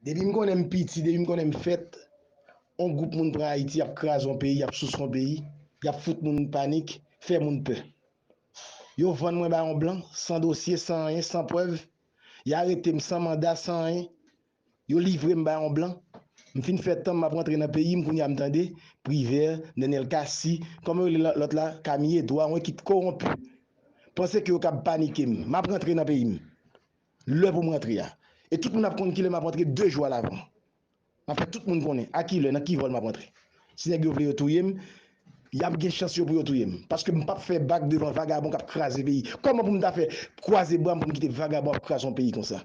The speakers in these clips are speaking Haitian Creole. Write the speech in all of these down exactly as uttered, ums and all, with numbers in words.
Depi m konnen m piti, depi m konnen m fèt, on gwoup moun pran Ayiti, y ap kraze on peyi, y ap souse on peyi, y ap fout moun panik, fè moun pè. Yo vann mwen ba yon blan, san dosye, san anyen, san prèv. Y arete m san manda, san anyen. Yo livre m ba yon blan. M fin fè tan m ap rantre nan peyi m, kounye a m tande Privè, Nenel Cassy, kòman yo rele lòt la, Camille Edouard, yon ekip kowonpi. Panse ke yo kab panike m. M ap rantre nan peyi m. Lè pou m rantre a. E tout moun ap konn kilè m ap rantre de jou alavan. M ap fè tout moun konnen a kilè, nan ki vòl m ap rantre. Si nèg yo vle yo touye m, y ap gen chans yo pou yo touye m. Paske m p ap fè bak devan vagabon k ap kraze peyi. Kòman pou m ta fè kwaze bra m pou m kite vagabon ap kraze yon peyi konsa?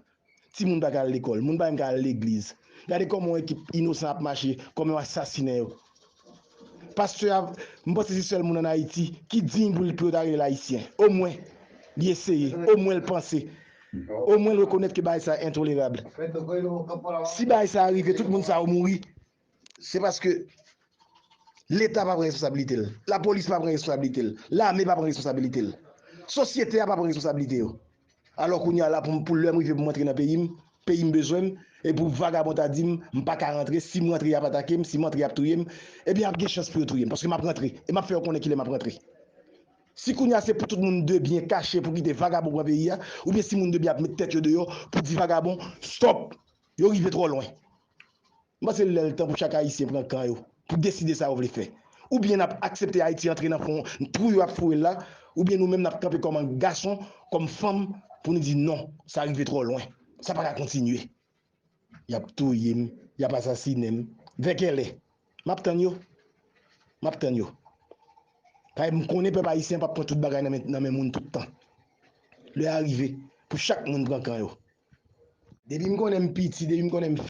Timoun pa ka al lekòl, moun pa menm ka al legliz. Gade kòman yon ekip inosan ap mache, kòman yo asasinen yo. Pastè a, m panse se sèl moun ann Ayiti ki diy pou l, pou yo ta rele l ayisyen. Omwen, li eseye, omwen l panse. Omwen l rekonèt ke bagay sa entolerab. Si bagay sa rive, tout moun sa yo mouri, se paske Leta pa pran responsablite l, lapolis pa pran responsablite l, lame pa pran responsablite l, sosyete a pa pran responsablite yo. Alò kounye a la, pou, pou lè m rive pou m antre nan peyi m, peyi m bezwen m, e pou vagabon ta di m, m pa ka rantre, si m rantre y ap atake m, si m antre y ap touye m, ebyen ap gen chans pou yo touye m, paske m ap rantre, e m ap fè yo konnen kilè m ap rantre. Si kounye a se pou tout moun de byen kache pou kite vagabon pran peyi a, oubyen si moun de byen ap met tèt yo deyò pou di vagabon, stòp, yo rive twò lwen. M panse lè l tan pou chak Ayisyen pran kan yo, pou deside sa yo vle fè. Oubyen n ap aksepte Ayiti antre nan fon twou yo ap foure l la, oubyen nou menm n ap kanpe kòm gason, kòm fanm, pou nou di non, sa rive twò lwen. Sa pa ka kontinye. Y ap touye m, y ap asasinen m. Vè kèlè? M ap tann yo. M ap tann yo. Paske m konnen pèp ayisyen p ap pran tout bagay nan men, nan men moun tout tan. Lè a rive pou chak moun pran kan yo. Depi m konnen m piti, depi m konnen m